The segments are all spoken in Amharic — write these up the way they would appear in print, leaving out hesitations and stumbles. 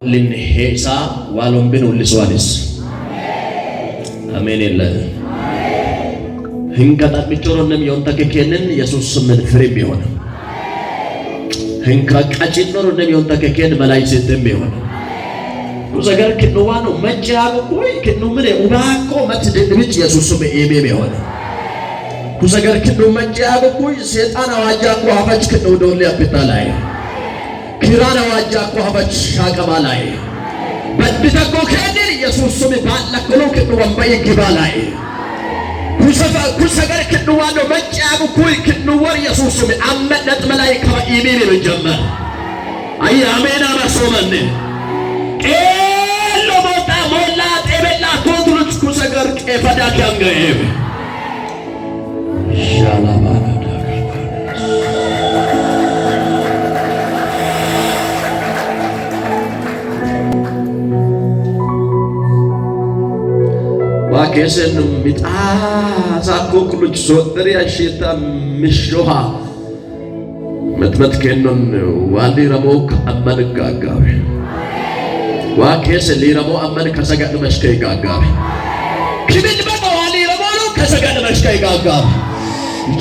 ሊንሄሳ ዋሎምብን ውልስዋንስ አሜን የለ ህንከጣሚቾሮንም የወንተከኬንን የሱስ ስምን ፍሬም ቢሆን ህንከ ቀጭኖሮንም የወንተከኬን መላይ ሴትም ቢሆን ኩሰገር ክንዋኑ መጫጉ ኩይ ክኑ ምን ኡባኮ መት ድብጭ የሱስ ስም ኤሜ ቢሆን ኩሰገር ክኑ መጫጉ ኩይ ሰይጣን አዋጃ ኮ ሀፈች ክኑ ዶል ያብታ ላይ ኪራን አዋጃ ኮ ሀፈች ሻቀባ ላይ በድተኮ ከድር ኢየሱስ ስም ባለከሉ ክኑ ወንበይ ግባ ላይ ኩሰገር ክኑ ዋኖ መጫጉ ኩይ ክኑ ወር ኢየሱስ ስም አመነጥ መላይ ከኢሜ ነው ጀመር አይ አሜን አማሶመን ቄሎ ሞጣ ሞላ ጤበላ ኮትሉች ኩሰገር ቄፈዳ ካንገኤብ ሻላባላ ዋኬሰን ሚጣሳ ኮክሉች ሶደሪ አሼታ ምሾሃ መትመት ኬኖን ዋሊ ረሞ አመን ጋጋቤ ዋኬሰ ሊረሞ አመን ከሰገድ መሽከይ ጋጋቤ ክብል በቀ ዋሊ ረሞ ነው ከሰገድ መሽከይ ጋጋቤ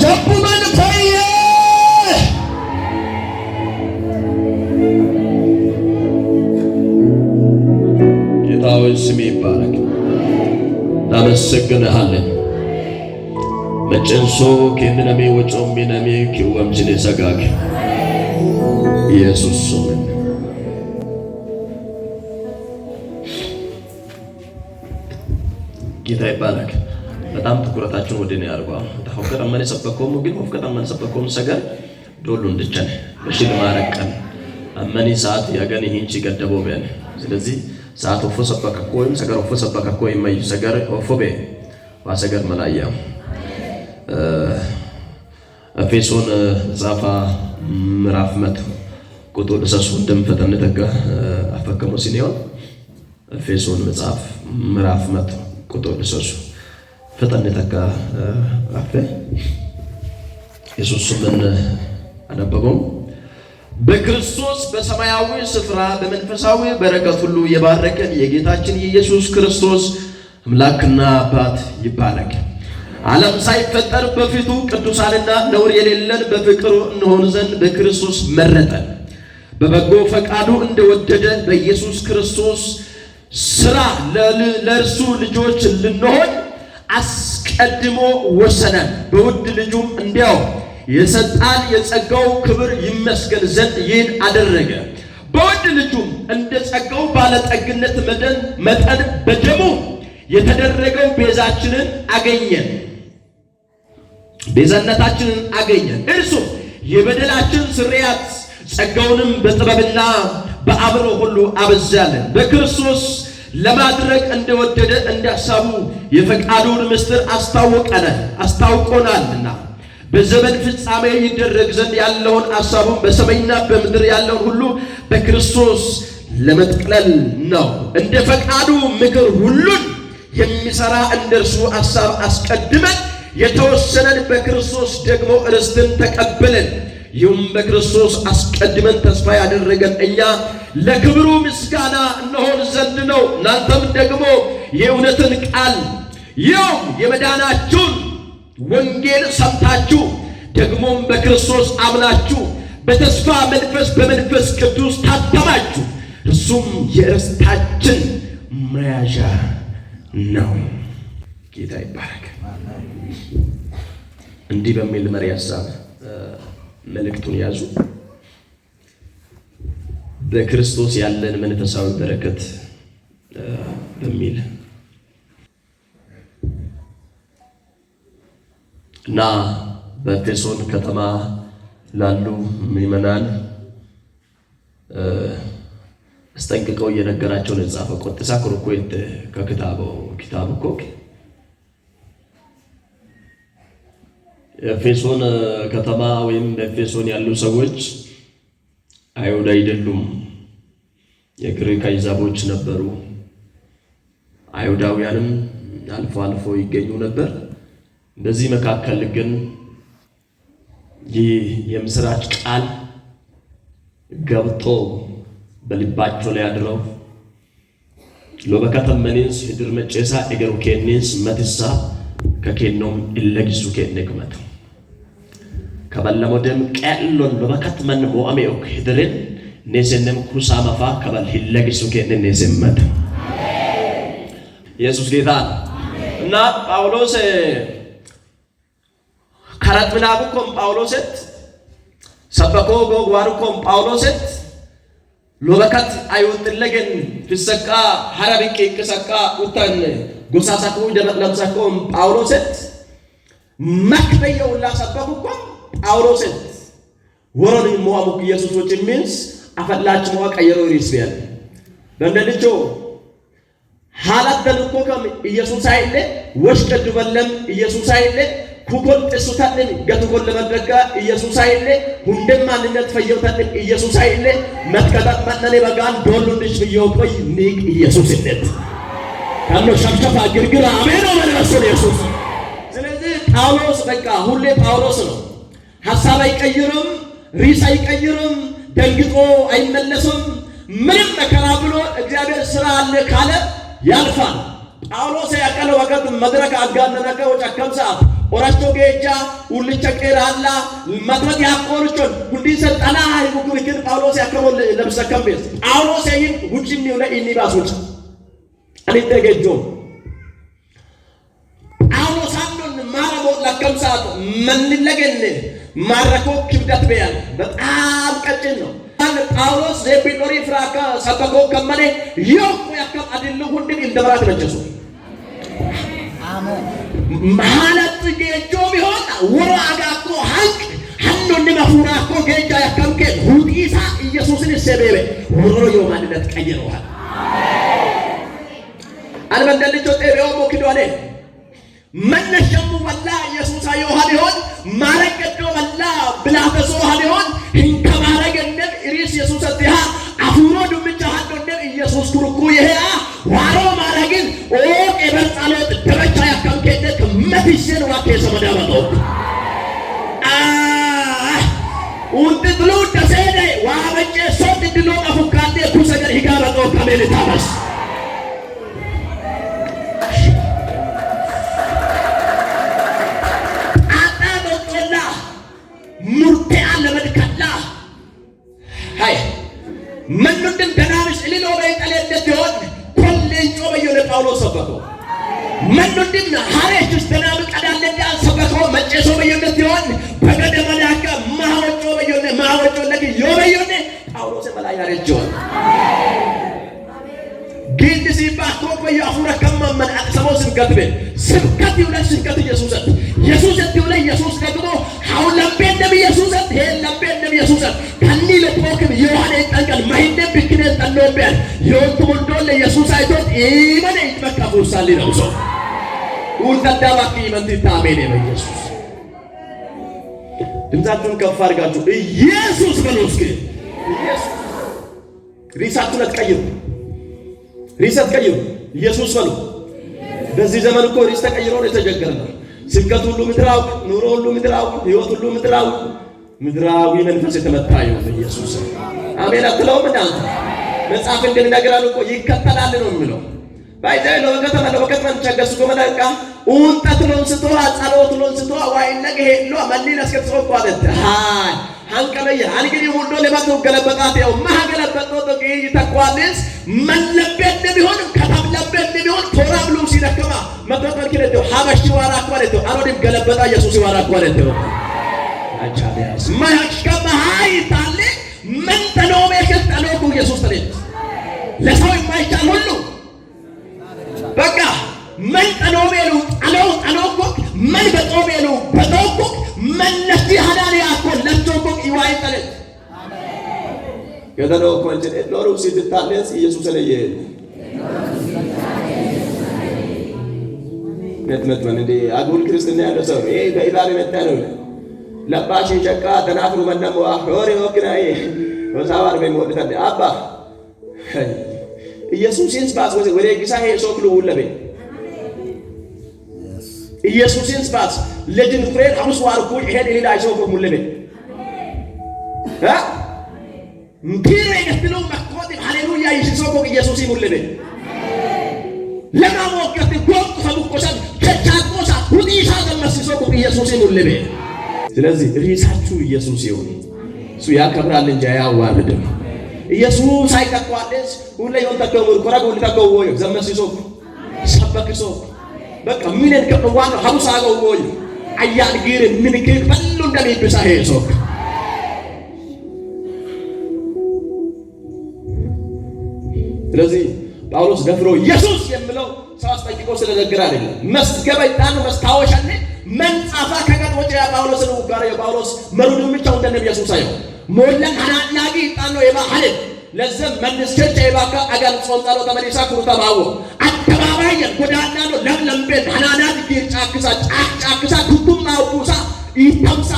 ጀቡመን ፈየ ጌታ ሆይ ስም ይባረክ። እናመሰግንሃለን። መጨንሶ ኬንነሜ ወጮሚነሜ ኪወምጅኔ ሰጋግ ኢየሱስ ስምን ጌታ ይባረክ። በጣም ትኩረታችሁን ወደ እኔ አድርጉ። ሆፍከት አመን ሰበኮሙ ግን ሆፍከት አመን ሰበኮሙ ሰገር ዶሉ እንድቸን በሽል ማረቀን አመኒ ሰዓት ያገን ይህንቺ ገደቦ በን ስለዚህ ሰዓት ኦፎ ሰበከኮ ወይም ሰገር ኦፎ ሰበከኮ ይመዩ ሰገር ኦፎ ቤ ዋሰገር መላያ ኤፌሶን መጽሐፋ ምዕራፍ መት ቁጥር ሰሱ እንደምፈጠን ተጋ አፈከሞ ሲኒዮን ኤፌሶን መጽሐፍ ምዕራፍ መት ቁጥር ሰሱ ፈጠን ተጋ አፈ ኢየሱስ ምን አነበበው? በክርስቶስ በሰማያዊ ስፍራ በመንፈሳዊ በረከት ሁሉ የባረከን የጌታችን የኢየሱስ ክርስቶስ አምላክና አባት ይባረክ። ዓለም ሳይፈጠር በፊቱ ቅዱሳንና ነውር የሌለን በፍቅሩ እንሆን ዘንድ በክርስቶስ መረጠን። በበጎ ፈቃዱ እንደወደደ በኢየሱስ ክርስቶስ ሥራ ለእርሱ ልጆች ልንሆን አስቀድሞ ወሰነን። በውድ ልጁም እንዲያው የሰጣን የጸጋው ክብር ይመስገን ዘንድ ይህን አደረገ። በውድ ልጁም እንደ ጸጋው ባለጠግነት መጠን በደሙ የተደረገው ቤዛችንን አገኘን፣ ቤዛነታችንን አገኘን። እርሱም የበደላችን ስርየት ጸጋውንም በጥበብና በአእምሮ ሁሉ አበዛልን። በክርስቶስ ለማድረግ እንደወደደ እንዳሳቡ የፈቃዱን ምስጢር አስታውቆናልና በዘመን ፍጻሜ ይደረግ ዘንድ ያለውን ሐሳቡን በሰማይና በምድር ያለውን ሁሉ በክርስቶስ ለመጥቅለል ነው። እንደ ፈቃዱ ምክር ሁሉን የሚሰራ እንደ እርሱ ሐሳብ አስቀድመን የተወሰነን በክርስቶስ ደግሞ ርስትን ተቀበልን። ይህም በክርስቶስ አስቀድመን ተስፋ ያደረገን እኛ ለክብሩ ምስጋና እንሆን ዘንድ ነው። እናንተም ደግሞ የእውነትን ቃል ይኸውም የመዳናችሁን ወንጌል ሰምታችሁ ደግሞም በክርስቶስ አምናችሁ በተስፋ መንፈስ በመንፈስ ቅዱስ ታተማችሁ። እርሱም የርስታችን መያዣ ነው። ጌታ ይባረክ። እንዲህ በሚል መሪ ሐሳብ መልእክቱን ያዙ። በክርስቶስ ያለን መንፈሳዊ በረከት በሚል እና በኤፌሶን ከተማ ላሉ ምዕመናን አስጠንቅቀው እየነገራቸው ነው የጻፈው። ቆጥሳ ኩርኩት ከክታበው ኪታብ እኮ ኤፌሶን ከተማ ወይም በኤፌሶን ያሉ ሰዎች አይሁድ አይደሉም፣ የግሪክ አሕዛቦች ነበሩ። አይሁዳውያንም አልፎ አልፎ ይገኙ ነበር። በዚህ መካከል ግን ይህ የምስራች ቃል ገብቶ በልባቸው ላይ አድረው ሎበከተመኒንስ ህድር መጨሳ እገሩ ኬኒንስ መትሳ ከኬኖም እለጊሱ ኬኔ ክመት ከበለሞ ደም ቀሎን ሎበከትመን ሞአሜ ኦክ ህድርን ኔሴንም ኩሳመፋ ከበል ሂለጊሱ ኬኔ ኔሴመት ኢየሱስ ጌታ ነው። እና ጳውሎስ ከረጥምናቡኮም ጳውሎስት ሰበኮ ጎግዋሩኮም ጳውሎስት ሎበከት አይውጥለግን ፍሰቃ ሀረብቅ ቅሰቃ ኡተን ጎሳሳኩ ደመጥለምሰኮም ጳውሎስት መክበየውላ ሰበኩኮም ጳውሎስት ወሮን ሞአሙክ ኢየሱስ ወጭ ሚንስ አፈላች ሞአ ቀየሮ ሪስቢያል በእንደልቾ ሀላት ከም ኢየሱስ አይለ ወሽቀ ዱበለም ኢየሱስ አይለ ኩኮል ጥሱታልን ገቱኮል ለመድረጋ ኢየሱስ አይለ ሁንደም ማንነት ፈየውታልን ኢየሱስ አይለ መትከታት መነኔ በጋን ዶሉንሽ ብየው ቆይ ኒቅ ኢየሱስ ነት ካኖ ሸብሸፋ ግርግር አሜን ነው መልበሱ ኢየሱስ። ስለዚህ ጳውሎስ በቃ ሁሌ ጳውሎስ ነው። ሐሳብ አይቀይርም፣ ሪስ አይቀይርም፣ ደንግጦ አይመለስም። ምንም መከራ ብሎ እግዚአብሔር ስራ አለ ካለ ያልፋል። ጳውሎስ ያቀለ ወቀት መድረክ አጋነነከ ወጨከም ሰዓት ኦራቾ ጌጃ ውልቸ ቄራላ መድረክ ያቆርቾን ሁንዲ ሰልጣና ሃይቡክርክን ጳውሎስ ያከሞ ለብሰከም ቤስ ጳውሎስ ያይን ውጭ ሚውለ ኢኒባስ ውጭ አኒተገጆ ጳውሎስ አንዶን ማረሞ ለከም ሰዓት መንለገን ማረኮ ክብደት በያል በጣም ቀጭን ነው። ጳውሎስ ዘቢጦሪ ፍራካ ሰበኮ ከመኔ ዮኮ ያከም አድሉ ሁንድን እንደምራት መቸሱ ማለት ጌጆ ቢሆን ወሮ አጋኮ ሀንቅ ሀኖን መፉራኮ ጌጃ ያከምከ ሁዲሳ ኢየሱስን ሰበበ ወሮ የማንነት ቀይረዋል። አልበንደልቾ ጤቤው ሞክዶኔ መነሸሙ መላ ኢየሱስ አዮሃ ቢሆን ማረገዶ መላ ብላተሶ ቢሆን hinከማረገነም ኢሪስ ኢየሱስ አዲሃ አፉሮ ዱምቻ ሀዶነም ኢየሱስ ኩርኩ ይሄ ዋሮ ማረግን ኦ ቀበር ጻሎት ደረቻ ያከምከነ መትሽን ዋኬ ሰመዳባቶ አ ውንጥጥሉ ደሴደ ዋበጨ ሶት ድሎ አፉካዴ ኩሰገር ሂጋበጦ ከሜልታበስ ሙርቴ አለመድከላ ሃይ መኑድን ገናምሽ እልሎ በይጠለለት ቢሆን ኮሌንጮ በየለ ጳውሎስ ሰበኮ መኑድን ሀሬሽስ ገናም ቀዳለዳ ሰበኮ መጨሶ በየለት ቢሆን በገደ መላከ ማወጮ በየለ ማወጮ ለግ ዮ በየለ ጳውሎስ መላ ያረጆ ግንድ ሲባኮ በየ አፉረ ከማመን አቅሰሞ ስብከት ቤት ስብከት ይውለ ስብከት ኢየሱሰት ኢየሱሰት ይውለ ኢየሱስ ደግሞ አሁን ለምቤንም ኢየሱሰት ሄን ለምቤንም ኢየሱሰት ከኒ ለቶክም ዮሐን ይጠንቀል ማሂነ ብክነ ጠኖቢያን ዮንቱ ሙንዶለ ኢየሱስ አይቶት ኢመነ ይትመካ ፉርሳሊ ነው ሰው ውልተዳባክ ኢመንቲ ታሜን ነው ኢየሱስ። ድምፃችሁን ከፍ አድርጋችሁ ኢየሱስ በሉ እስኪ። ኢየሱስ ሪሳችሁን አትቀይሩ፣ ሪስ አትቀይሩ። ኢየሱስ በሉ። በዚህ ዘመን እኮ ሪስ ተቀይሮ ነው የተቸገርነው። ስብከት ሁሉ ምድራዊ፣ ኑሮ ሁሉ ምድራዊ፣ ህይወት ሁሉ ምድራዊ፣ ምድራዊ መንፈስ የተመታ ይሁን ኢየሱስ። አሜን አትለውም? እናንተ መጽሐፍ እንደሚነግራል እኮ ይከተላል ነው የሚለው። ባይዘይ ለወከተማ ለወከተማ ቸገሱ ጎመዳቃ ኡንጠት ሎንስቶ ጸሎት ሎንስቶ ዋይነገ ሄሎ መሊን አስከትሶ ቋደት ሃይ አንቀበየ አንግዲ ሁሉ ለማቱ ገለበጣት ያው ማገለበጦ ጥቂ ተቋልስ መለበን ቢሆን ከተምለበን ቢሆን ቶራ ብሎ ሲደከማ መጥረጥ ከለደው ሀበሽ ዋራ አቋለተው አሮዲም ገለበጣ ኢየሱስ ዋራ አቋለተው አቻቢያስ ማያሽከማ ሃይ ታለ ምን ተኖሜ ከተኖኩ ኢየሱስ ተለት ለሰው የማይቻል ሁሉ በቃ ምን ጠኖሜሉ ጠለው ጠሎኮ ምን በጦሜሉ በጦኮ መነቲ ሀዳን ያኮ ለቶኮ ይዋይ ጠለት ገደሎ ኮንችን ሎሩ ሲትታለስ ኢየሱስ ለየ መትመት መን እንዴ አጉል ክርስትና ያለው ሰው ይሄ በኢባብ የመጣ ነው። ለባሽ ጨቃ ተናፍሩ መነሞ ሆሪ ሆክናይ ወሳባር በሚወድታለ አባ ኢየሱስን ስባስ ወደ ጊሳ ሄ ሶክሉ ውለቤ ኢየሱስን ስባስ ለጅን ፍሬን አሙስ ዋርኩ ይሄን ኢላ አይሶኩ ሙለቤ አ ምፒሬ ገትሉ መኮት ይሽሶ ኢየሱስ ይሙልቤ ለማሞከት ጎቅ ሰቡቆሳ ከቻቆሳ ሁዲሳ ዘመስሶ ኢየሱስ ይሙልቤ። ስለዚህ ሪሳችሁ ኢየሱስ ይሁን። እሱ ያከብራል እንጂ አያዋርድም። ኢየሱስ አይቀቋለስ ሁለ ይወንተከው ቆራጎ ልታከው ወይ ዘመስሶ ሰበክሶ በቃ ምን ከዋን ሀሙሳ ወይ አያል ግር ምን ክክ በሉ እንደሚብሳ ሄሶ። ስለዚህ ጳውሎስ ደፍሮ ኢየሱስ የምለው ሰው አስጠይቆ ስለነገረ አይደለም። መስገበ ይጣኑ መስታወሻኔ መንጻፋ ከቀጥ ወጪ ጳውሎስን ውጋረ የጳውሎስ መሩድ ብቻው እንደነ ኢየሱስ አይሆን ሞላን ሐናናጊ ይጣኑ የባህል ለዘም መንስቸ የባካ አጋል ጾም ጸሎት ተመሊሳ ኩሩታ ባዎ አደባባይ ጎዳና ነው ለምለም ቤት ሐናናት ጊር ጫክሳ ጫክ ጫክሳ ኩቱም አውቁሳ ይተምሳ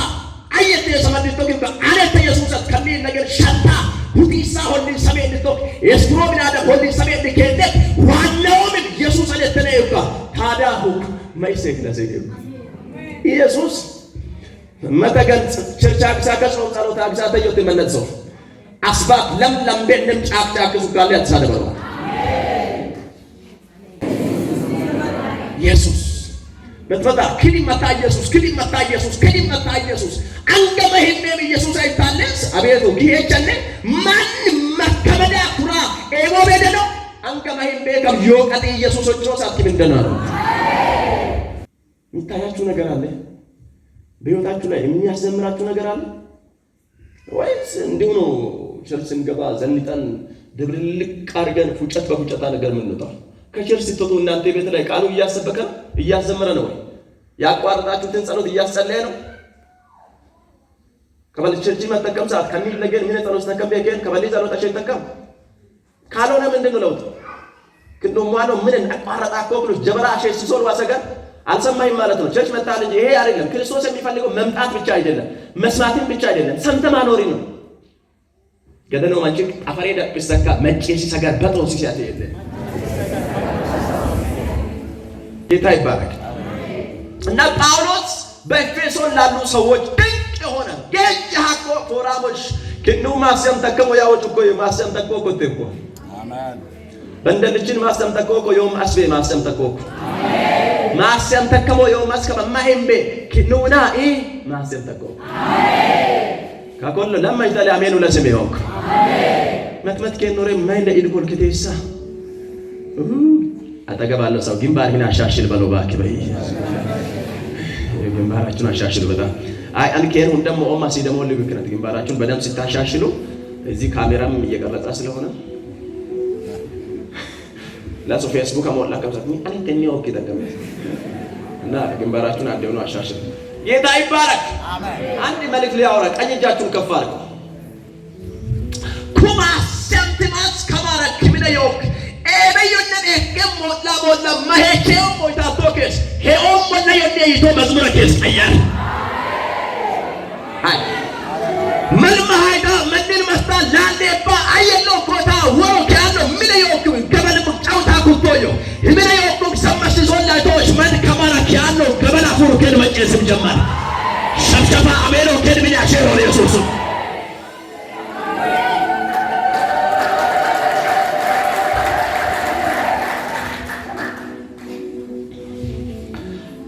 አየተ የሰመድቶ ግን አለተ ኢየሱስ ከሚል ነገር ሸታ ሁዲሳ ሆሊ ሰሜንቶ የስክሮ ቢናደ ሆሊ ሰሜን ከደ ዋናውም ኢየሱስ አለተነ ይባ ታዳ ሁክ ማይሴክ ለዘይክ ኢየሱስ መተገልጽ ቸርቻ ግሳ ከጾም ጸሎት አግሳ ተየት መነጽው አስባት ለምለም ቤንም ጫክ ጫክ ሱካለ ያተሳደበው ኢየሱስ በትፈታ ክሊ መታ ኢየሱስ ክሊ መታ ኢየሱስ ክሊ መታ ኢየሱስ አንገመ ሂሜም ኢየሱስ አይታለስ አቤቱ ጊሄቸነ ማን መከበዳ ኩራ ኤቦ ቤደኖ አንገመ ሂሜ ከም ዮቀጥ ኢየሱስ ኦቾ ሳትም እንደና ነው። የሚታያችሁ ነገር አለ? በህይወታችሁ ላይ የሚያስዘምራችሁ ነገር አለ ወይስ እንዲሁ ነው? ቸርች ስንገባ ዘንጠን ድብልቅ አድርገን ፉጨት በፉጨታ ነገር የምንወጣው? ከ church ስትወጡ እናንተ ቤት ላይ ቃሉ እያሰበከ ነው እያዘመረ ነው ወይ? ያቋረጣችሁትን ጸሎት እያስጸለየ ነው? ከበል church መጠቀም ሰዓት ከሚል ነገር ምን ጸሎት ተከም ቢገን ከበል ጸሎት አሸ ተከም ካልሆነ ምንድነው ለውጥ? ክንዶማ ነው ምን አቋረጣ እኮ ብሎ ጀበራ አሸ ሲሶል ዋሰገር አልሰማኝም ማለት ነው። church መጣል እንጂ ይሄ አይደለም። ክርስቶስ የሚፈልገው መምጣት ብቻ አይደለም፣ መስማትም ብቻ አይደለም፣ ሰምተ ማኖሪ ነው። ገደኖ ማንቺ አፈሬ ደብሰካ መጬ ሲሰጋ በጦ ሲያተ የለ ጌታ ይባረክ። እና ጳውሎስ በኤፌሶን ላሉ ሰዎች ድንቅ የሆነ ገጅ ሀኮ ፎራሞች ክኑ ማሰም ተከሞ ያወጭ እኮ ማሰም ተኮ ኮቴኮ በንደልችን ማሰም ተኮ ዮም አስቤ ማሰም ተኮ ማሰም ተከሞ ዮም አስከበ ማሄምቤ ክኑና ኢ ማሰም ተኮ ካኮሎ ለማ ይታለ አሜኑ ለስሜ ሆክ መትመት ከኖሬ ማይንደ ኢድኮል ከተሳ አጠገባለሁ ሰው ግንባርህን አሻሽል በለው እባክህ በይ ግንባራችሁን አሻሽሉ በጣም አይ አንኬን ሁንደሞ ኦማ ሲደሞ ልብክነት ግንባራችሁን በደንብ ስታሻሽሉ እዚህ ካሜራም እየቀረጸ ስለሆነ ለሱ ፌስቡክ አሞላ ከምሰት እኔ ተኛ ኦኬ ተቀመ እና ግንባራችሁን አንድ ሆኖ አሻሽሉ። ጌታ ይባረክ። አንድ መልእክት ሊያወራ ቀኝ እጃችሁን ከፍ አድርገው ኩማ ሰምትማስ ከማረክ ምን ዮክ ኤበዮነን ኤከም ሞላ ሞላ ማሄቼው ሞይታቶ ኬስ ሄኦም ሞላ ዮኔ ይቶ መዝሙረ ኬስ ቀየር አይ መልማሃይዳ መድን መስታ ላሌባ አየሎ ኮታ ወሮ ከያሎ ምን ዮክ ገበል ጫውታ ኩቶዮ ምን ዮክ ሰማሽ ዞላቶሽ መን ከማራክ ያሎ ገበል አፉሩ ከን መጨስም ጀመር ሸብሸባ አሜሎ ከን ምን ያሸሮ ኢየሱስ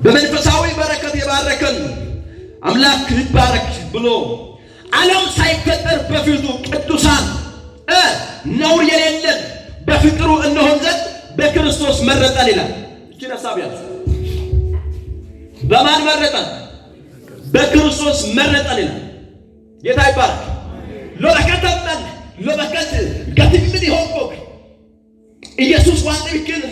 በመንፈሳዊ በረከት የባረከን አምላክ ይባረክ ብሎ ዓለም ሳይፈጠር በፊቱ ቅዱሳን ነውር የሌለን በፍቅሩ እንሆን ዘንድ በክርስቶስ መረጠን ይላል። እችን ሀሳብ ያዙ። በማን መረጠን? በክርስቶስ መረጠን ይላል። ጌታ ይባረክ። ሎበከተመን ሎበከት ገትምን ይሆንኮክ ኢየሱስ ዋን ብክን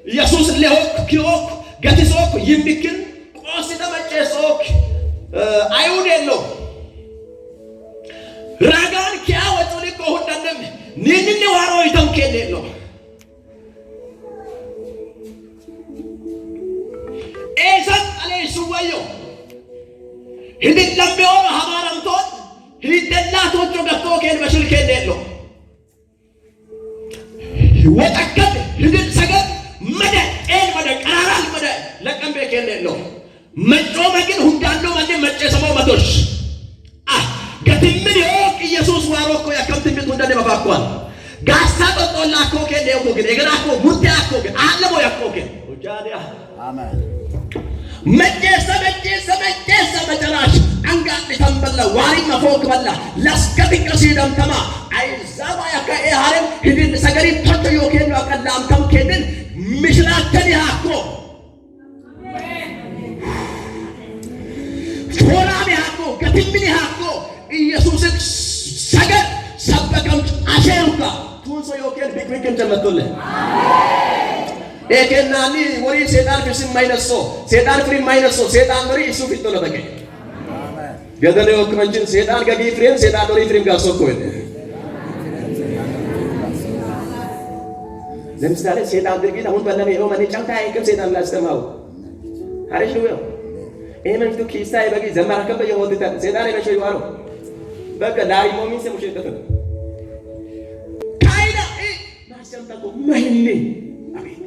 ኢየሱስ ለሆክ ኪኦክ ገትሶክ ይምክን ቆሲ ተመጨሶክ አይሁድ የለው ራጋን ኪያ ወጡሊ ቆሁንደንም ኒንኒ ዋሮ ይተም ኬሌሎ ኤሰን ቀሌሱ ወዮ ሂድለምቢሆን ሀማረምቶን ሂደላቶቾ ገቶ ኬን በሽል ኬሌሎ ወጠከት ሂድል ሰገድ መደ ጤን መደ ቀራራል መደ ለቀምቤ ኬሌሎ መጮመ ግን ሁንዳሎ መኔ መጨሰሞ መቶሽ ገትምን ዮቅ ኢየሱስ ዋሮኮ ያከምት ሚት ሁንደኔ መፋኳል ጋስተ ላሳጦጦላኮ ኬኔኮ ግን ኤገራኮ ሙርቴያኮ ግን አለሞ ያኮ ግን ኡጃዲያ አሜን። መጨሰ መጨሰ መጨሰ መጨራሽ አንጋጥ ተንበላ ዋሪ መፎክ በላ ለስከቲ ቀሲደምተማ አይዛባ ያካ ኤሃረም ሂድን ሰገሪ ቶቶ ዮኬን አቀላምተም ኬንን ምሽራተን ያኮ ፎራም ያኮ ገትምን ያኮ ኢየሱስን ሰገድ ሰበከም አሼሩካ ቱንሶ ዮኬን ቢክቢክን ጀመቶለ ኤኬናኒ ወሪ ሴጣን ፍርስ ማይነሶ ሴጣን ፍሪ ማይነሶ ሴጣን ወሪ እሱ ፊት ለበቀ ገደለ ወክመንችን ሴጣን ገጊ ፍሬም ሴጣን ወሪ ፍሬም ጋር ሶኮ ይለ ለምሳሌ ሴጣን ድርጊት አሁን በለኔ ኦ መኔ ጫንታ አይቅም ሴጣን ላስተማው አሪሽ ነው ይሄ መንግስቱ ኪሳ ይበቂ ዘማራከበ የሆድታ ሴጣን ይበሾ ይዋሮ በቃ ላሪ ሞሚን ሰሙሽተተ ካይዳ ማሰምታኮ ማይኔ አቤት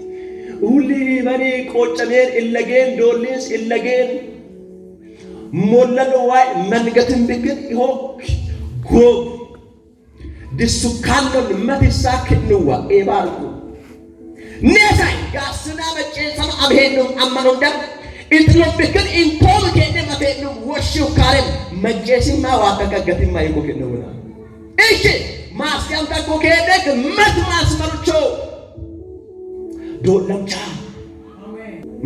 ሁሊ መኔ ቆጨሜን እለጌን ዶሊንስ እለጌን ሞለሎ ዋይ መንገትን ብግን ይሆ ጎብ ድሱካኖን መትሳ ክንዋ ኤባርኩ ኔሳይ ጋስና መጨሰም አብሄኑም አመኖንደም ኢጥሎብክን ኢንኮም ኬኔ መቴኑም ወሺው ካሬም መጨሲማ ዋተከገቲማ ይቆ ክንውና እሺ ማስያምታኮ ከሄደክ መት ማስመርቾ ዶለምቻ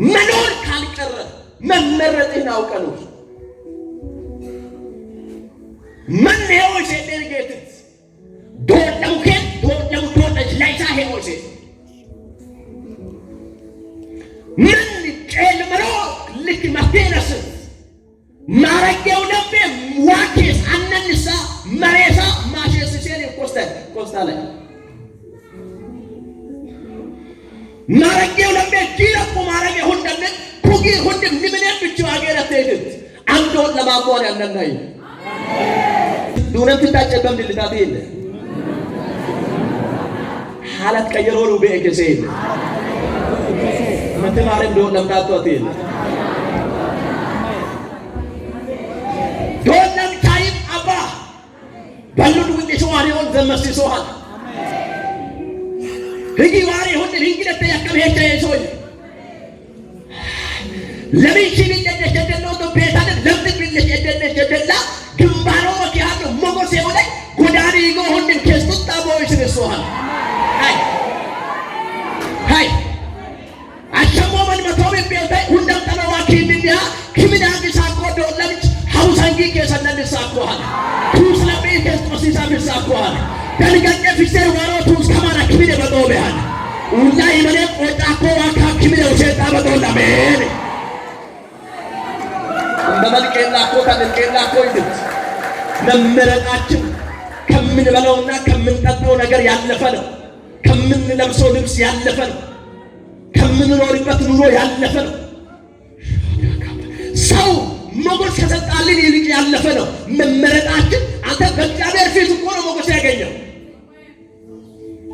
መኖር ካልቀረ መመረጥህን አውቀህ ነው። ምን ሄዎች ጌትት ዶለምኬን ዶለሙ ዶለች ላይሳ ሄዎች ምን ጨልምሮ ልክ መቴነስ ማረጌው ለቤ ዋኬስ አነንሳ መሬሳ ማሼስ ሴን ኮስተ ኮስታ ላይ ማረጌው ለቤ ጂረቁ ማረጌ ሁንደነ ኩጊ ሁንድ ንምነ ብቻ አገረ ተይድት አንዶ ለማሟን ያነናይ ዱነም ትታጨበም ድልታት የለ ሐላት ቀየሮ ነው በኤከሴ የለ መተማረም ዶ ለምታቷት የለ ዶለም ታይም አባ በሉድ ውንዲ ሶዋሪውን ዘመሲ ሶሃል ህጊ ዋሪ ሁን ሂንግለተ ያከም ሄቸ ሶይ ለምን ቢለደሽ ደደሎ ቤታን ለምን ቢለሽ ደደለሽ ደደላ ግንባሮ ወኪያሉ ሞጎሴ ወላይ ጎዳኒ ይጎ ሁን ከስቱጣ ቦይስ ሶሃል ሃይ ሃይ አሸሞመን መቶብ ቤታይ ሁንደም ጠለዋ ኪንዲያ ኪምዳን ሳቆ ዶለምች ሀውሳንጊ ከሰነን ሳቆሃል ቱስ ለቤ ከስጦሲሳ ቢሳቆሃል ደንገቀ ፊሴር ዋሮ ቱስ ከማራ ኪሚደ በጦበሃል ውላ ይመኔ ቆጫኮ ዋካ ኪሚደ ውሸጣ በጦላሜን በመልቄላኮ ከልቄላኮ ይድት መመረጣችን ከምንበላውና ከምንጠጣው ነገር ያለፈ ነው። ከምንለብሰው ልብስ ያለፈ ነው። ከምንኖርበት ኑሮ ያለፈ ነው። ሰው ሞገስ ከሰጣልን ይልቅ ያለፈ ነው መመረጣችን። አንተ በእግዚአብሔር ፊት እኮ ነው ሞገስ ያገኘው።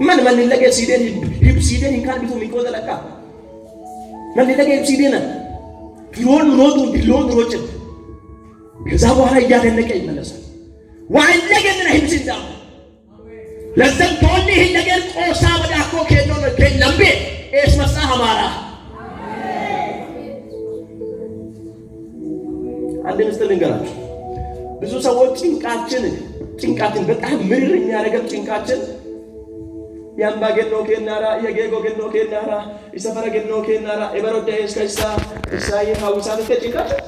ምን ምን ለገ ሲደን ሂብ ሲደን እንካን ቢቱ ሚቆ ዘለቃ ምን ለገ ሂብ ሲደን ፊሮን ሮጡ ቢሎን ሮጭ ከዛ በኋላ እያደነቀ ይመለሳል። ዋይለገን ሂብ ሲዳ ለዘም ቶኒ ነገር ቆሳ ወዳኮ ከኖ ከለምቤ ኤስ መሳ አማራ አንድ ምስጢር ልንገራችሁ። ብዙ ሰዎች ጭንቃችን በጣም ምርር የሚያደርገን ጭንቃችን ያምባ ገኖ ኬናራ የጌጎ ገኖ ኬናራ ይሰፈረ ገኖ ኬናራ የበሮዳ እስከሳ እሳይ ሀውሳ ጭንቃችን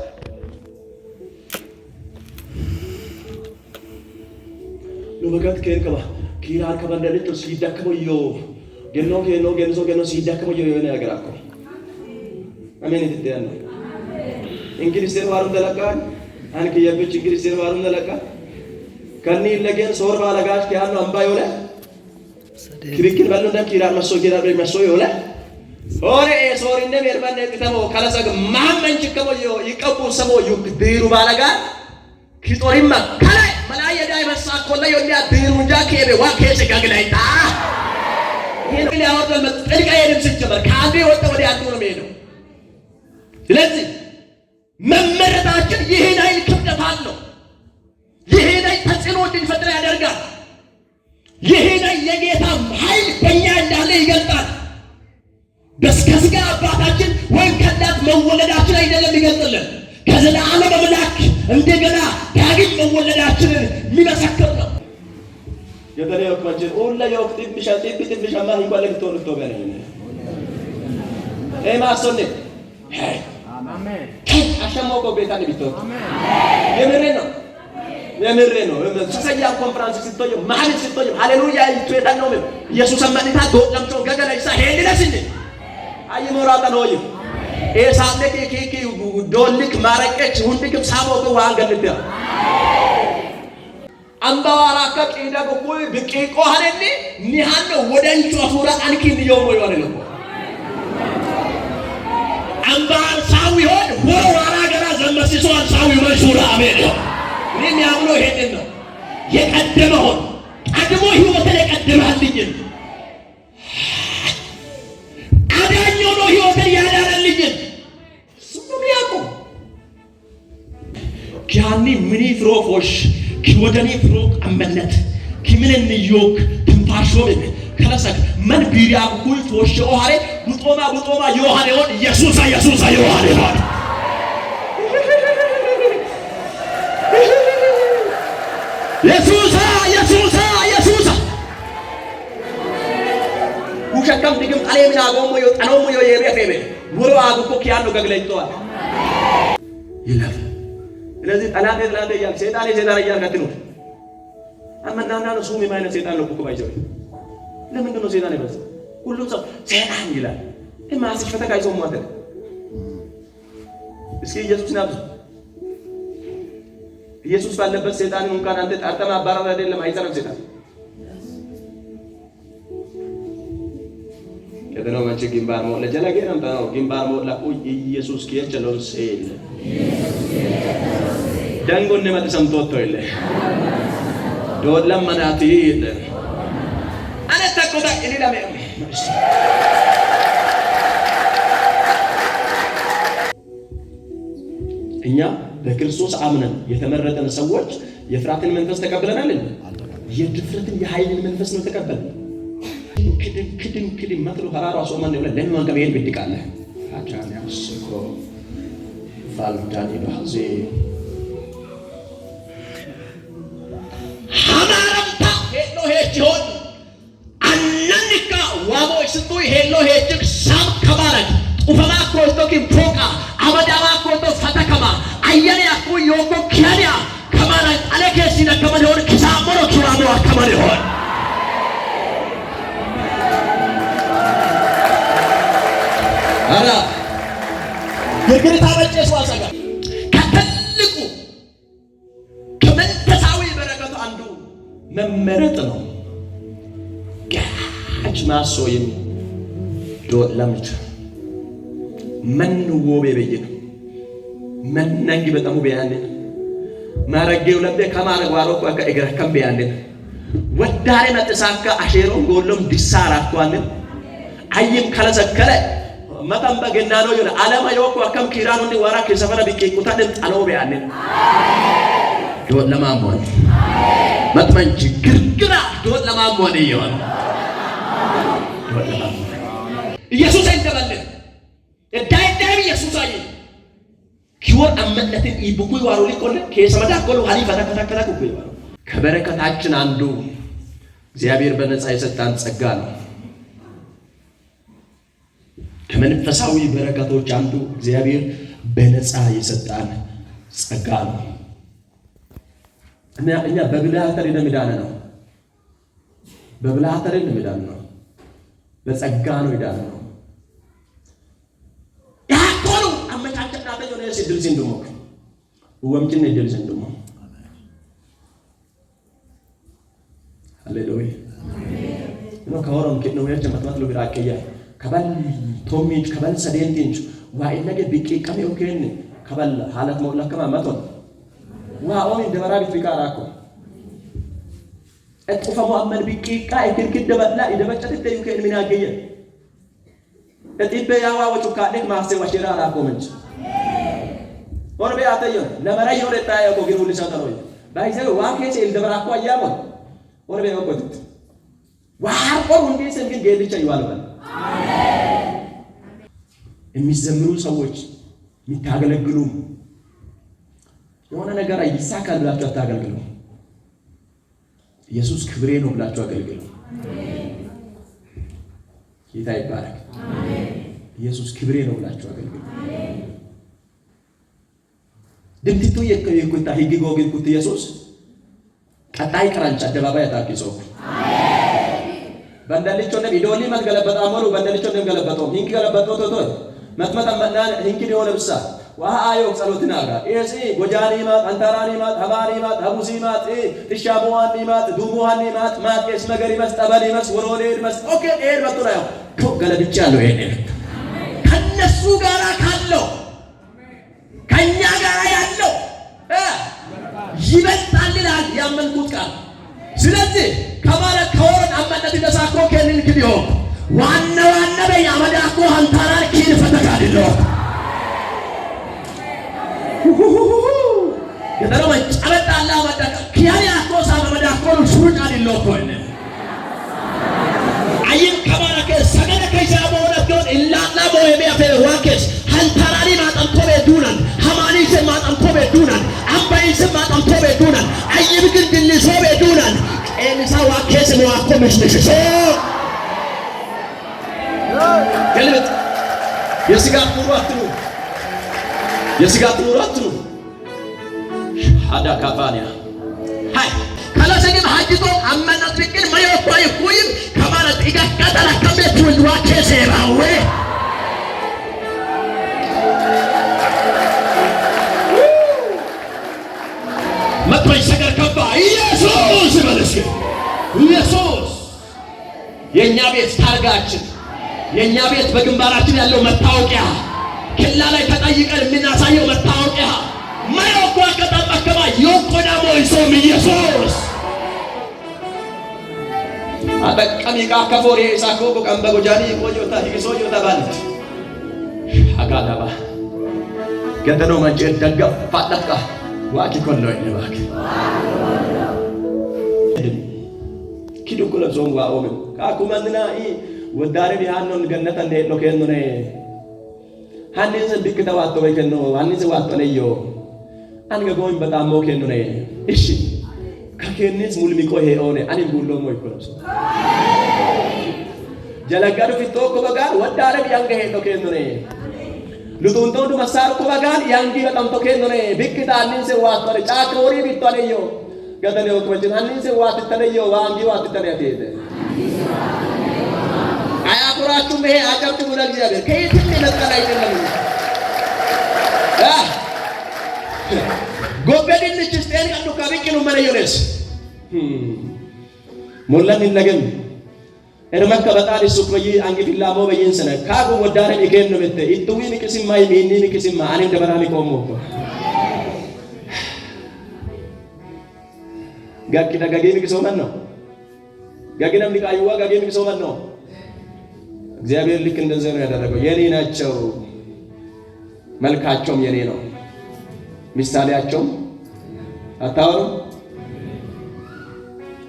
ሉበጋት ከርከባ ኪራ ከበለልቶ ሲዳከመ ዮ ገኖ ኬኖ ገንሶ ገኖ ሲዳከመ ዮ የሆነ ነገር አኮ አሜን ይትደያነ እንግሊዝ ዋሩም ደለቃ አንክ የብች እንግሊዝ ዋሩም ደለቃ ከኒ ለገን ሶር ባለጋሽ ከያኑ አምባ የሆነ ክርክር በሉ እንደ ኪራ መሶ ኪራ መሶ የሆነ ሆሬ ሶሪ እንደ ሜርባን ከተሞ ከለሰግ ማመን ችከሞ ይቀቡ ሰሞ ዩክ ዲሩ ባለጋ ኪጦሪማ ከላይ መላየ ዳይ መሳኮላ yonia ዲሩንጃ ከቤ ዋ ከሰ ጋግላይታ ይሄን ሊያወርደ ጥልቅ አይሄድም። ሲጀመር ከአንዱ የወጣ ወደ አንዱ ነው የሚሄደው። ስለዚህ መመረጣችን ይህን አይል ክብደት አለው። ይህን አይል ተጽዕኖ እንድንፈጥር ያደርጋል። ይህን አይል የጌታ ኃይል እንዳለ ይገልጣል። ከስጋ አባታችን ወይም ከእናት መወለዳችን አይደለም ይገልጥልን፣ ከዘላለም አምላክ እንደገና ዳግም መወለዳችንን የሚመሰክር ነው። የምሬ ነው የምሬ ነው። ሰሰያ ኮንፈረንስ ስትወይ ማህል ስትወይ ሃሌሉያ ይትወታ ነው ኢየሱስ አማኒታ ዶለምቾ ገገለይሳ ሄንለስኝ አይሞራታ ነው ኤሳለክ ኪኪ ዶልክ ማረቀች ሁንድክም ሳቦክ ዋን ገልት አምባዋራከ ቂዳ ጉኩይ ብቂቆ ሀለኒ ኒሃነ ወደንቹ አፉራ አንኪ ንዮሞ ይሆነ ነው አምባር ሳው ይሆን ወራራ ገራ ዘመስሶ ሳው ይመሹራ አሜን ነው። እኔ የሚያምነው ይሄንን ነው። የቀደመ ሆን ቀድሞ ህይወትን የቀደመልኝን አዳኝ ሆኖ ህይወትን ያዳነልኝን እሱን ነው የሚያውቀው። ኪያኒ ምኒ ፍሮፎሽ ኪወደኒ ፍሮቅ አመነት ኪምንን ዮክ ትንፋሾ ከለሰክ መን ቢሪያ ኩል ቶሽ ኦሃሬ ቡጦማ ቡጦማ ዮሃኔ ሆን ኢየሱሳ ኢየሱሳ ዮሃኔ ሆን ኢየሱሳ ኢየሱሳ ኢየሱሳ ውሸከም ድግም ጣሌ ምን አጎሞ ዮ ጠኖሞ ዮ የቤ ወሮ አጉኮ ኪያኖ ገግለይተዋል ይለፍ። ስለዚህ ጠላቴ ጠላቴ እያልክ ሰይጣኔ ሰይጣን እያልክ አትኑር። አመናና ነው ሱም የማይነት ሰይጣን ነው እኮ ባይዘው። ለምንድን ነው ሰይጣን የበዛው? ሁሉም ሰው ሰይጣን ይላል። ማስሽ ፈተካ ይዞ ማተክ እስኪ ኢየሱስን አብዙ። ኢየሱስ ባለበት ሰይጣንን እንኳን አንተ ጠርተህ ማባረር አይደለም አይጸናም ሰይጣን። ከተነው መንቺ ግንባር ሞላ ጀለገ ነው ግንባር ሞላ ኢየሱስ ኪየቸሎን ሴል ደንጎን መጥ ሰምቶቶ ይለ ዶለም መናቲ ይለ አነ ተቆዳ ኢሊላሜ እኛ በክርስቶስ አምነን የተመረጠን ሰዎች የፍርሃትን መንፈስ ተቀብለናል እንዴ? የድፍረትን የኃይልን መንፈስ ነው ተቀበልን። ክድን ክድን ክድን መጥሎ ሀራራ ሶማን ነው ለምን ማንከ ይሄን ብድቃለ አቻን ያስኮ ፋልዳኒ ባህዜ ሀማረምታ ሄሎ ሄች ሆን አነንካ ዋቦ ስጡ ሄሎ ሄችክ ሳም ከባረክ ጡፈማ ኮስቶኪ ፎቃ አመዳማ ኮቶ ፈተከማ አየኔ አኩ ዮኮ ኪያኒያ ከማረ አለኬሲነ ከመን ሆን ኪሳሞሮ ኪዋሞ አከመን ሆን አራ ግርግርታ በጨሱ አሰጋ ከትልቁ ከመንፈሳዊ በረከቱ አንዱ መመረጥ ነው። ጋጅ ማሶይም ዶለምች መን ወቤ በየነ መነንጊ በጣሙ ቢያለ ማረጌው ለቤ ከማረግ ዋሮ ኮ እግረከም ቢያለ ወዳሬ መጥሳካ አሼሮን ጎሎም ዲሳራ አኳን አይም ከለሰከለ መተም በገና ነው ይላ አለማ yooko akkam kiiraan hundi waraa keessa fara biqqeeqotaan xaloo be'annen ዶለማሞን መጥመንች ግርግራ ዶለማሞን ይሆን ኢየሱስ አይንተበልን እዳይዳይም ኢየሱስ አይ ኪወር አመነትን ኢብኩይ ዋሮ ሊቆለ ከሰመዳ ኮሎ ሀሊፈ ተከተከተ ኩኩይ ዋሮ ከበረከታችን አንዱ እግዚአብሔር በነፃ የሰጣን ጸጋ ነው። ከመንፈሳዊ በረከቶች አንዱ እግዚአብሔር በነፃ የሰጣን ጸጋ ነው። እኛ በብልሃት አይደለም የዳነ ነው። በብልሃት አይደለም የዳነ ነው። በጸጋ ነው የዳነ ነው። ያኮኑ አመቻቸና በየሆነ ሲድል ሲንዱሞ ወምጭን ድል ሲንዱሞ ሃሌሉያ ነው ከወሮም ከነው ያቸ መጥማት ሉቢራከያ ከባል ቶሚንች ከባል ሰዴንቲንች ዋኢለገ ቢቂቀሜ ኦኬን ከባል ሀላት መውላከማ መቶን ዋ ኦሚ ደበራ ቢት ቢቃራኮ እጡፈሙ አመን ቢቂቃ እክርክደ በላ ኢደበጨትተ ዩኬን ምን ያገየ እጢቤ ያዋ ወጩካዴክ ማፍሴ ወሽራ አራኮ ምንች ኦርቤ አተዮ ለመራይ ዮሬ ታዮ ኮ ግሩ ልሳተሮ ባይዘ ዋ ኬቼ ኢልደበራኮ አያሞ ኦርቤ ኦኮት ዋርቆር እንዴ ግን ጌልቻ ይዋልበል የሚዘምሩ ሰዎች የሚታገለግሉ የሆነ ነገር ይሳካል ብላችሁ አታገልግሉ። ኢየሱስ ክብሬ ነው ብላችሁ አገልግሉ። ጌታ ይባረክ። ኢየሱስ ክብሬ ነው ብላችሁ አገልግሉ። ድምትቱ የኩታ ህግ ጎግን ኩት ኢየሱስ ቀጣይ ቀራንች አደባባይ አታቂሶ በንደልቾ ነም ኢዶሊ ማት ገለበጣ አመሩ በንደልቾ ነም ገለበጦ ሂንኪ ገለበጦ ቶቶ መጥመጣ መናን ሂንኪ ዲሆ ለብሳ ወሃ አዮ ጸሎትና ጋ ኤሲ ጎጃኒ ማት አንታራኒ ማት ሀባኒ ማት ሀቡሲ ማት ጥሻቦዋኒ ማት ዱሙሃኒ ማት ማት ኤስ መገሪ መስ ጠበሊ መስ ወሮሌድ መስ ኦኬ ኤድ መጥቶ ነው ገለብጫለሁ። ይሄን ከነሱ ጋራ ካለው ከኛ ጋራ ያለው ይበልጣል ይላል ያመንኩት ቃል። ስለዚህ ከማለት ከወረድ አመነት ደሳኮ ከንን ክዲዮ ዋና ዋና በያመዳኮ አንታራር ኪን ፈተካድሎ ገጠሮ ጨበጣላ መዳካ ኪያኒ አኮ ሳበ መዳኮ ሹርጫ ዲሎ ኮነ አይን ከባረከ ሰገደ ከይሳ በሆነከውን ኢላላ ቦሄ አፈ ዋኬስ አንታራሪ ማጠምቶ ቤዱናን ሀማኒሴ ማጠምቶ ቤዱናን አምባይሴ ማጠምቶ ቤዱናን አይብ ግን ድልሶ ቤዱናን ቄንሳ ዋኬስ መዋኮ መሽመሽሶ ገልብጥ። የስጋት ኑሮ አትኑ፣ የስጋት ኑሮ አትኑ። ሀዳ ካፋንያ ሃይ ከለሰግም ሀጅቶ አመናት ቢቅን ማዮኳ ይኩይም ከማለት ኢጋቀጠላ ከቤት ወልዋ ኬሴራዌ መጥቶኝ ሰገር ከባ ኢየሱስ በለስ ኢየሱስ የእኛ ቤት ታርጋችን የእኛ ቤት በግንባራችን ያለው መታወቂያ ክላ ላይ ተጠይቀን የምናሳየው መታወቂያ ማዮኳ ከጠበከባ ዮኮዳሞ ይሶም ኢየሱስ አጠቀሚ ቃከፎሪ ኢሳኮ ቀንበ ጎጃኒ ቆዮታ ሂሶዮታ ባልት አጋዳባ ገደኖ መንጭ ደገፍ ፋለፍቃ ዋኪ ኮሎ ይባክ ኪዱ ኩለብሶም ዋኦም ካኩመንና ወዳሪ ቢሃኖን ገነተ እንደ ኬኖነ ሀኒንስ ቢክተ ዋቶ በከኖ ሀኒንስ ዋቶ ነዮ አንገ ጎኝ በጣም ሞ ኬኖነ እሺ ከኬኒስ ሙልሚቆ ሄኦነ አኒ ጉሎሞ ይኮለብሶ ጀለጋዱ ፊቶኮ በጋን ወዳረ ቢያንገ ሄዶ ኬኖነ ሉጡንቶ ዱ መሳርኮ በጋን ያንጊ በጣምቶ ኬኖነ ቢክታ ሀኒንስ ዋቶ ጫካ ወሪ ቢቶ ነዮ ገደኔ ወክመችን ሀኒንስ ዋትተነዮ ዋንጊ ዋትተነ ያቴተ አያኩራችሁም። ይሄ አጨብጭቡ ለእግዚአብሔር። ከየትም የመጣን አይደለም። ጎበድንች ስጤን ቀዱ ከብቅኑ መለዮኔስ ሞላን ይነገን እርመከ በጣል ሱክ በይ አንግፊላሞ በይን ሰነ ካጉ ወዳረ ቢከን ነው በተ ኢጥዊ ሚቅስማ ይሚኒ ሚቅስማ አኔም ደበራሚ ቆሞ ጋኪ ደጋጌ ሚቅሶመን ነው ጋጊናም ሊቃዩዋ ጋጌ ሚቅሶመን ነው። እግዚአብሔር ልክ እንደዚያ ነው ያደረገው። የኔ ናቸው፣ መልካቸውም የኔ ነው፣ ምሳሌያቸውም አታወሩ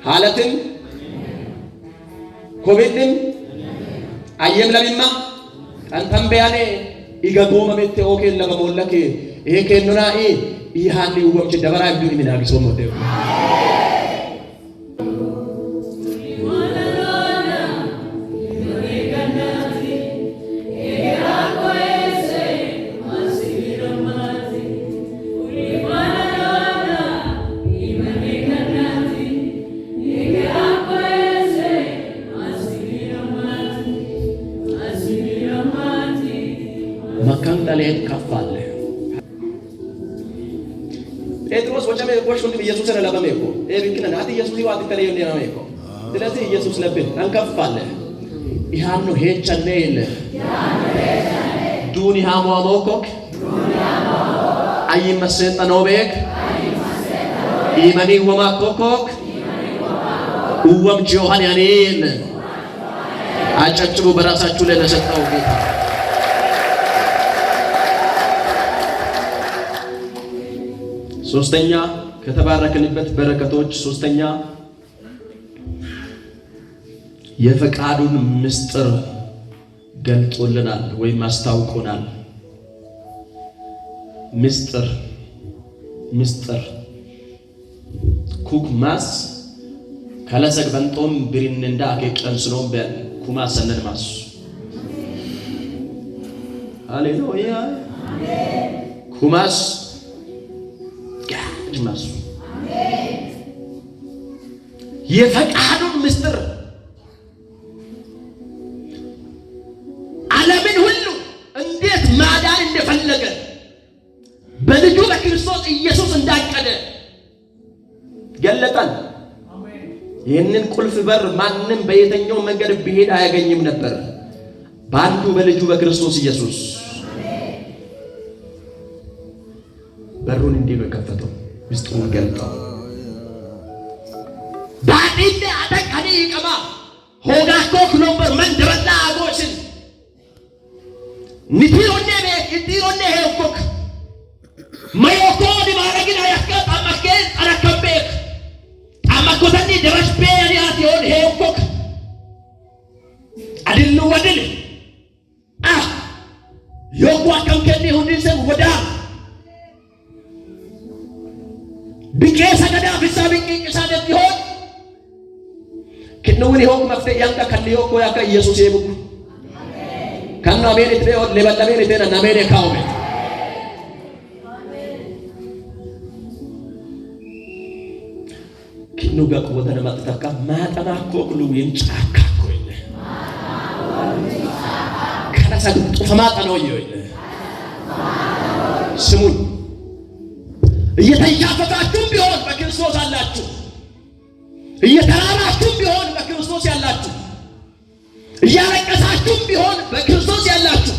ሀለትን ኮቤትን አየም ለሚማ ቀንተንበያኔ ኢገጎመ ሜቴ ኦኬን ለበሞለኬ ይሄ ኬኑና ኢሃኒ ውወምች ደበራ ይብዱ ኢሚናጊሶ ሞቴ መካንጠሌት ከፍ አለ። ጴጥሮስ ወጨሜ ቆሽ ወንድም ኢየሱስ ለበሜ እኮ ኤብክነ ናት ኢየሱስ ይዋት ተለየ ነው እኮ ስለዚህ ኢየሱስ ለብን አንከፍ አለ ይሃኑ ሄቸኔ ይለ ዱኒ ሃሟሞኮክ አይመሰጠኖቤክ ኢመኒ ወማኮኮክ uwam ጆሃን ያኔል አጨብጭቡ በራሳችሁ ላይ ለሰጠው ጌታ። ሶስተኛ ከተባረክንበት በረከቶች ሶስተኛ የፈቃዱን ምስጢር ገልጦልናል ወይም አስታውቆናል። ምስጢር ምስጢር ኩክ ማስ ከለሰግ በንጦም ብሪንንዳ አኬ ቀንስኖም ኩማ ሰነን ማሱ ሃሌሉያ ኩማስ ጋድ ማሱ የፈቃዱን ምስጢር ዓለምን ሁሉ እንዴት ማዳን እንደፈለገ በልጁ በክርስቶስ ኢየሱስ እንዳቀደ ገለጠን። ይህንን ቁልፍ በር ማንም በየትኛው መንገድ ቢሄድ አያገኝም ነበር። በአንዱ በልጁ በክርስቶስ ኢየሱስ በሩን እንዲህ ነው የከፈተው፣ ምስጢሩን ገልጠው ባጢለ አጠቃኒ ይቀማ ሆጋኮ ክሎምበር መንደበላ አጎሽን ኒቲሮኔ ቤክ ኢቲሮኔ ሄኮክ ማዮኮ ዲማረግን አያከ ጣማኬ ጠረከቤክ ጣማኮተኒ ደረሽቤ ያኒያት ይሆን ሄኮክ አድሉ ወድል አ ዮኳ ከምከኒ ሁንዲንሰን ወዳ ቢቄሰ ገዳ ፍሳ ቢቂቅሳ ደት ይሆን ክንውን ይሆን መፍትሄ ያንካ ከልዮ ኮ ያካ ኢየሱስ የቡኩ ከነ አሜን ትሬ ለበለሜን ቴና ናሜን ካውሜ ኪኑ ጋር ወደነ ማጥታካ ማጠና ኮክሉ የንጫካ ኮይነ ከላሳ ጡፈማጣ ነው ይወይነ ስሙኝ፣ እየተያፈታችሁም ቢሆን በክርስቶስ አላችሁ። እየተራራችሁም ቢሆን በክርስቶስ ያላችሁ፣ እያለቀሳችሁም ቢሆን በክርስቶስ ያላችሁ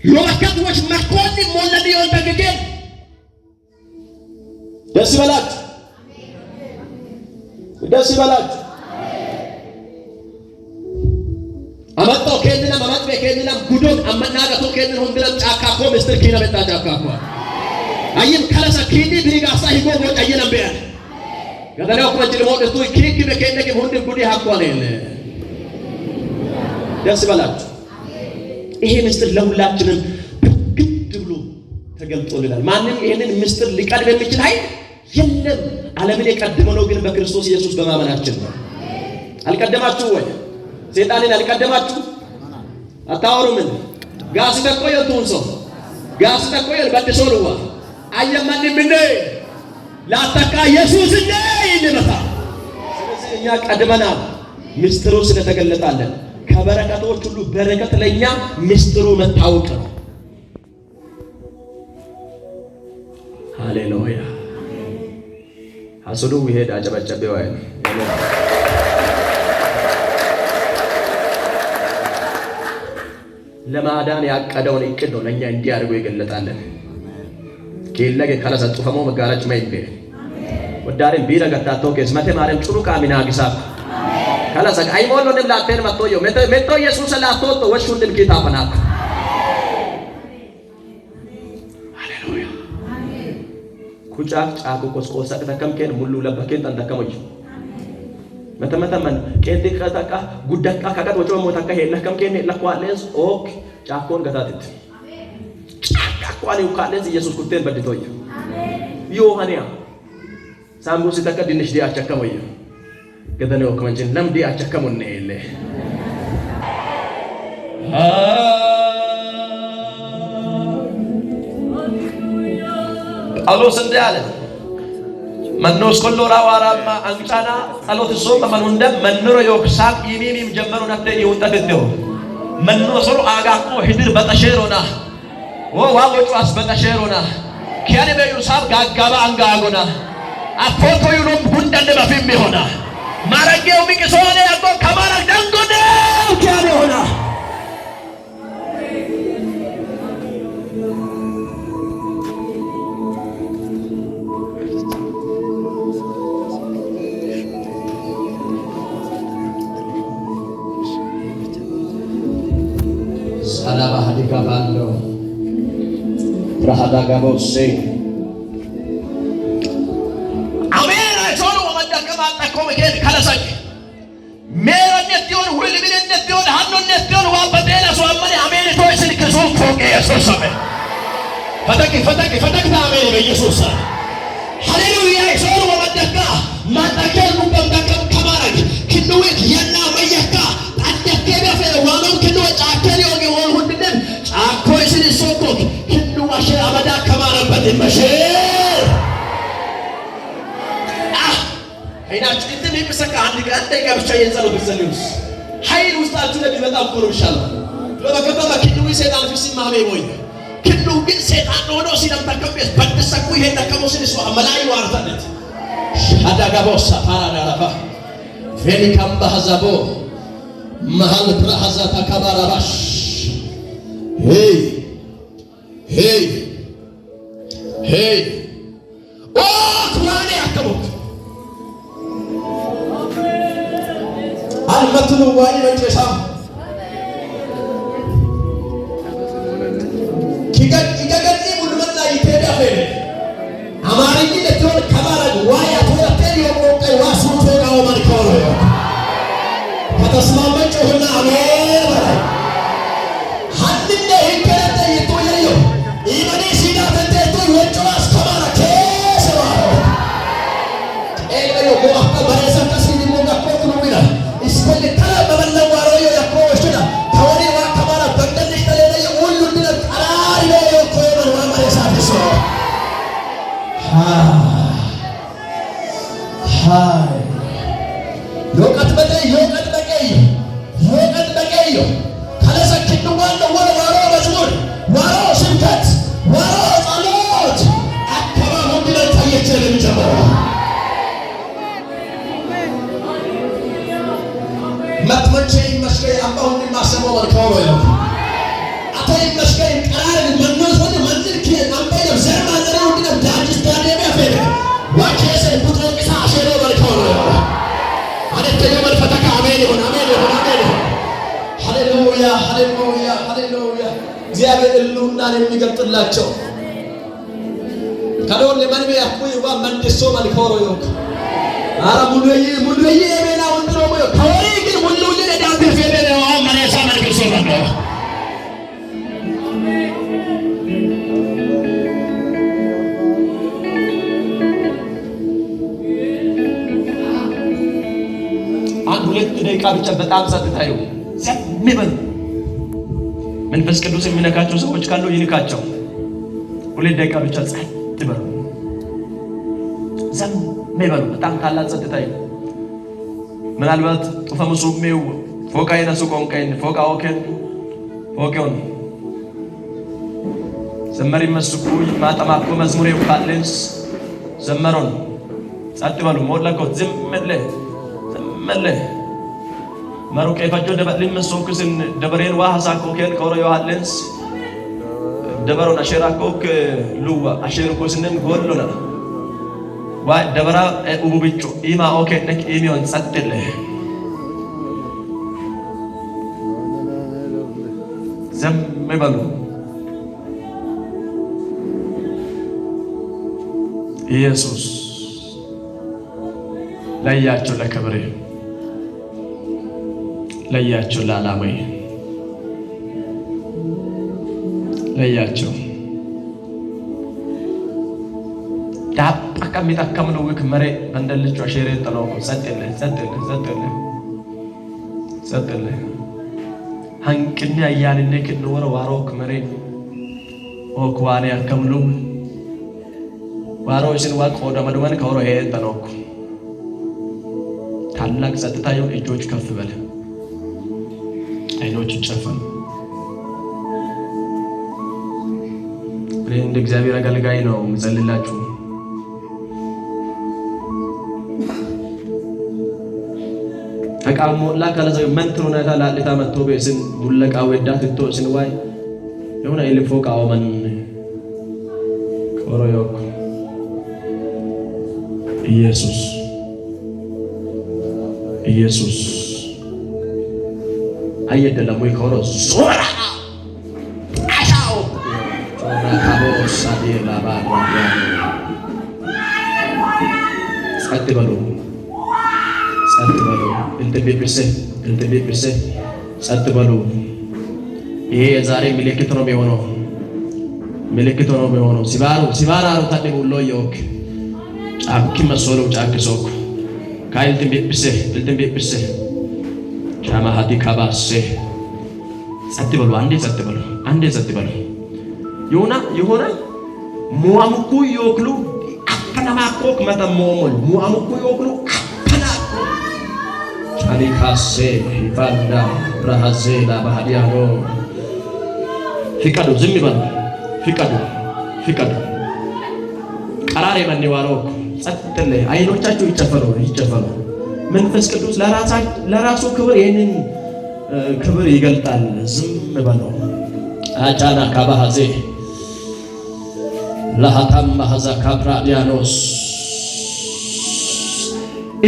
ሎበከትዎች መኮን ሞለድ ይሆን ተግጌን ደስ ይበላችሁ፣ ደስ ይበላችሁ። አመጣው ከንለም አመጥቤ ከንለም ጉዶን አመናገቶ ከንን ሁንድለም ጫካ ኮ ምስጥር ኪነ መጣ ጫካ ኮ አይም ከለሰ ኪኒ ብሪጋሳ ሂጎ ቦጫ የለም በያን ገበሬው ኮንጅል ሞቅቱ ኪኪ በከነከ ሁንድ ጉዲ ሀቋኔል ደስ ይበላችሁ። ይሄ ምስጢር ለሁላችንም ግድ ብሎ ተገልጦልናል። ማንም ይሄንን ምስጢር ሊቀድም የሚችል ኃይል የለም። ዓለምን የቀደመነው ግን በክርስቶስ ኢየሱስ በማመናችን ነው። አልቀደማችሁ ወይ? ሰይጣንን አልቀደማችሁ? አታወሩምን? ጋስ ተቆየቱን ሰው ጋስ ተቆየል በድሶልዋ አየማን ምን ላተካ ኢየሱስ እንደ ይልመታ። ስለዚህ እኛ ቀድመናል፣ ምስጢሩ ስለተገለጣለን። ከበረከቶች ሁሉ በረከት ለኛ ምስጢሩ መታወቅ ነው። ሃሌሉያ ሀስዱ ይሄድ አጨበጨበ ወይ ለማዳን ያቀደውን እቅድ ነው ለእኛ እንዲህ አድርጎ የገለጣለን። ኬለገ ከለሰ ጡፈሞ መጋረጭ መይቤ ወዳሬን ቢረ ገታቶ ኬስ መቴ ማርያም ጩሩ ቃሚና ጊሳብ ከለሰ አይሞሎ ንብ ላቴን መቶዮ ሜቶ ኢየሱስ ላቶቶ ወሹ ንብ ጌታ ፈናት ሃሌሉያ ኩጫቅ ጫቁ ቆስቆሳ ከተከም ኬን ሙሉ ለበኬን ጠንተከሞይ መተመተመን ቄንቲ ቀጠቃ ጉዳቃ ካቀት ወጮ ሞታካ ሄለከም ኬን ለኳሌስ ኦክ ጫኮን ገታትት ጫካ ኳኒ ካሌስ ኢየሱስ ኩቴን በድቶይ ዮሐንያ ሳምቡሲ ተከ ድንሽ ዲ አቸከሞይ ገደኔ ወከመንችን ለም ዲ አቸከሙን የለ ጳውሎስ እንዲህ አለ መኖስ ኮሎራ ዋራማ አንጫና ጸሎት ሶ መኑንደ መንሮ ዮክሳቅ ይሚሚም ጀመሩ ነተ ይውንጠትቴው መኖ ሶሮ አጋኮ ሂድር በጠሼሮና ወ ዋወጩ አስ በጠሼሮና ኪያኔ በዩሳብ ጋጋባ አንጋጎና አፎቶ ዩሎም ጉንደን በፊም ሆና ማረጌው ሚቅሶኔ ያጎ ከማረግ ደንጎኔ ኪያኔ ሆና ሰላባ ሀዲጋ ባለው ብርሃዳ ጋቦሴ አሜን አይሶኑ ወመደከማ ጠቆም ኬን ከለሰቅ ሜረ ቢሆን ውልብልነት ቢሆን ሀኖነት ቢሆን ዋበጤላ ሰው አመኔ አሜን ቶይ ስልክ ሱፍ ፎቅ ኢየሱስ አሜን ፈተክ ፈተክ ፈተክ አሜን በኢየሱስ ሃሌሉያ ሶሩ ወመደካ ማጣከል ሙበምደከም ከማረግ ክንዌት የና መየካ ጣደከ በፈ ዋኖም ክንወ ጫከል ዮገ ወሁንደን ጫኮይ ስል ሶኮክ ክንዋሸ አመዳ ከማረበት መሸር ሄዳችሁ እንትን የሚሰካ አንድ ቀን ደቂቃ ብቻ የጸሎት ብትጸልዩስ ኃይል ውስጣችሁ ለሚመጣ እኮ ነው ይሻላል። ለበከበበ ክንዊ ሰይጣን ፊስ ማሜ ወይ ክንዱ ግን ሰይጣን ሆኖ ሲለምተከም በድሰኩ ይሄ ተከሙ ሲልሱ መላይ ዋርታነት አዳጋቦሳ ፓራዳራፋ ቬሊካም ባህዛቦ መሃል ብራሃዛ ተከባራባሽ ሄይ ሄይ ሄይ ኦ ኩራኔ አከቦክ አልመትኑ ዋይ መጨሳ ኪገገኒ ሙልመና ይቴዳ ፌ አማርኝ ለትሆን ከባረግ ዋይ አትወረቴን የቆቀይ ዋሱቶ ጋው መልከው ከተስማመች ሆና አሜን በላይ ሀንነ ሂከረተ ይቶየዮ ኢመኒ ሲዳተንቴቶ ወጮዋስ ከባራ ኬሰዋ ኤልበዮ ጎአካ በሬሰካ ሲዲሞጋ ኮክኑ ሚላ እስኮል ተላ በበለዋሮዮ ያኮሽና ተወሪ ዋ ከባራ በቀልሽ ተለለየ ሁሉ ድነ ቀራሪ ነው ኮዮመን ዋ መሬሳ ተሶ ሃይ ዮቀት በቀይ ዮቀት በቀይ ዮቀት በቀይ ከለሰክን ዋለ ወለ ዋሮ መዝሙር ዋሮ ስብከት ዋሮ ጸሎት አካባቢ ሁንድነ ታየቸ ለሚጀምረው መጥመቼ ይመስገን አባሁን ማሰበው መልካው ነው አቶ ይመስገን ቀራር መኖስ ወደ መንዝል ኪ አንበለም ዘር ማዘር ወደ ዳጅስ ዳደም ያፈለ ዋኬሰ ቡጥሮቅሳ አሸሮ መልካው ነው አለተ የመል ፈተካ አሜን ይሁን አሜን ይሁን አሜን ይሁን ሃሌሉያ ሃሌሉያ ሃሌሉያ እግዚአብሔር ሕልውናን የሚገልጥላቸው ከዶን ለማን ያኩይ ዋ መንድሶ መልካው ነው ይሁን አረ ሙሉይ ሙሉይ የቤና ወንድሮ ሞዮ ከወሪ ግን ሙሉ ለዳብ ፈለ ነው ማለሳ መልክሶ ነው አንድ ሁለት ደቂቃ ብቻ በጣም ጸጥታ ይሁን። ዝም በሉ። መንፈስ ቅዱስ የሚነካቸው ሰዎች ካሉ ይንካቸው። ሁለት ደቂቃ ብቻ ጸጥ በሉ። ዝም በሉ። በጣም ታላቅ ጸጥታ ይሁን። ምናልባት ጡፈ ሙሱሜው ፎቃ ይነሱ ቆንቀይን ፎቃ ኦኬን ፎቄውን ዘመሪ መስኩ ማጠማኮ መዝሙሬው ካለንስ ዘመሮን ጸጥ በሉ። ሞላኮ ዝም ለ ዝም ለ መሩ ቄፈጆ ደበልን መሶክስን ደበሬን ዋ ሀሳኮ ኬን ከወረ ዮሐለንስ ደበሮን አሼራኮክ ሉዋ አሼርኮስንን ጎሎና ዋ ደበራ ኡቡብጮ ኢማ ኦኬነክ ኢሚዮን ጸጥለ ዝም በሉ። ኢየሱስ ለያቸው ለክብሬ ለያቸው ለዓላማዬ ለያቸው ዳጣ ከሚጠቀምነው ውክ መሬ በንደልቹ አሼሬ ጠለው ጸጥ የለ ጸጥ የለ ጸጥ የለ ጸጥ የለ ሀንቅኔ አያንኔ ክንወረ ዋሮክ መሬ ኦክ ዋኔ አከምሉ ዋሮ isin ዋ ቆዳ መዱመን ከወሮ ሄን ጠለውኩ ታላቅ ጸጥታ ይሁን። እጆች ከፍ በለ፣ አይኖች ይጨፈኑ። እኔ እንደ እግዚአብሔር አገልጋይ ነው የምጸልላችሁ። ተቃሞላ ከለዘ መንትሩ ነታ ላሊታ መጥቶ ቤስን ቡለቃ ወዳ ትቶ ስን ዋይ የሆነ ኢልፎ ቃወመን ቆሮ ዮክ ኢየሱስ ኢየሱስ አየደለም ወይ ከወሮ ዞራ አሻው ጸጥ በሉ ጸጥ በሉ እንትን ቢብስህ ልትቤብሴ ጸጥ በሉ። ይሄ የዛሬ ምልክት ነው የሚሆነው፣ ምልክት ነው የሚሆነው። ሲባሩ ሲባራሩ ታደጉሎ የወክ ጫኪ መሶሎ ጫክ ሶክ ካይልትን ቤብሴ ልትን ቤብሴ ቻማሃዲ ካባሴ ጸጥ በሉ። አንዴ ጸጥ በሉ። አንዴ ጸጥ በሉ። የሆነ የሆነ ሙአሙኩ ዮክሉ አፈናማኮክ መተሞሞል ሙአሙኩ ዮክሉ አፈናኮ ቻሊካሴ ሂፋንዳ ብራሃዜ ላባሃዲያኖ ፍቀዱ፣ ዝም ይበሉ። ፍቀዱ፣ ፍቀዱ። ቀራር የመኔ ዋሮክ ጸጥ አይኖቻችሁ ይጨፈኑ፣ ይጨፈኑ። መንፈስ ቅዱስ ለራሱ ክብር ይህንን ክብር ይገልጣል። ዝም በለው። አጫና ካባሃዜ ለሃታም ማሃዛ ካብራዲያኖስ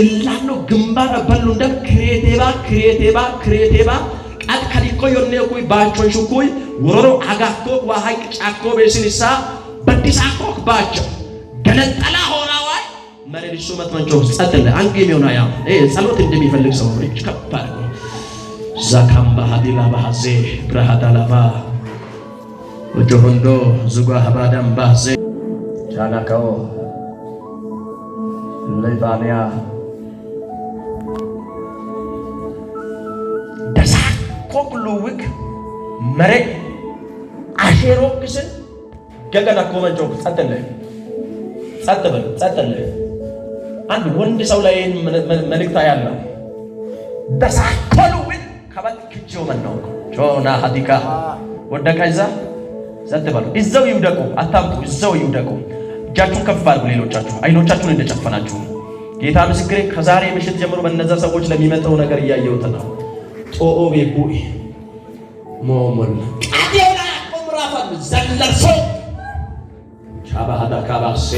እላኖ ግንባር በሉ እንደ ክሬቴባ ክሬቴባ ክሬቴባ ቃል ከሊኮ ዮኔ ኩይ ባቾን ሹኩይ ወሮሮ አጋኮ ዋሃይ ጫኮ ቤሲንሳ በዲሳኮክ ባቾ ገለጠላ ሆናዋይ መሬሊሱ መትመንቾ ጸጥለ አንግ የሚሆና ያ ጸሎት እንደሚፈልግ ሰው እጅ ከፍ አድርጎ ዛካምባ ሀዲላ ባሃዜ ብረሃዳላባ ወጆሆንዶ ዙጋ ሀባዳም ባዜ ቻናካኦ ሌባንያ ደሳኮክሉውክ መሬ አሼሮክስን ገገና ኮመንቾ ጸጥለ ጸጥ በል ጸጥለ። አንድ ወንድ ሰው ላይ ይህን መልእክታ ያለው ደሳኮሉውክ ከበት ክቾ መነው ቾና ሀዲካ ወደቃ ይዛ ጸጥ በሉ። እዛው ይውደቁ፣ አታምጡ። እዛው ይውደቁ። እጃችሁን ከፍ አድርጉ። ሌሎቻችሁ አይኖቻችሁን እንደጨፈናችሁ ጌታ ምስክሬ፣ ከዛሬ ምሽት ጀምሮ በእነዛ ሰዎች ለሚመጣው ነገር እያየሁት ነው። ጦኦ ቤቡኢ ሞሞል ቃዴላ ቆምራፋን ዘለርሶ ቻባሃዳ ካባሴ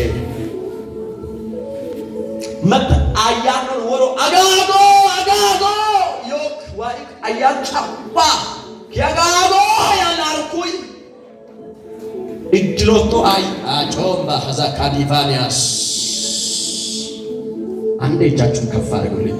መት አያኖን ወሮ አጋጎ አጋጎ ዮክ ዋይክ አያን ጫባ ያጋጎ ያላርኩኝ እጅሎቶ አይ አጮምባ ሀዛ ካዲቫኒያስ አንዴ እጃችሁን ከፍ አድርጉልኝ።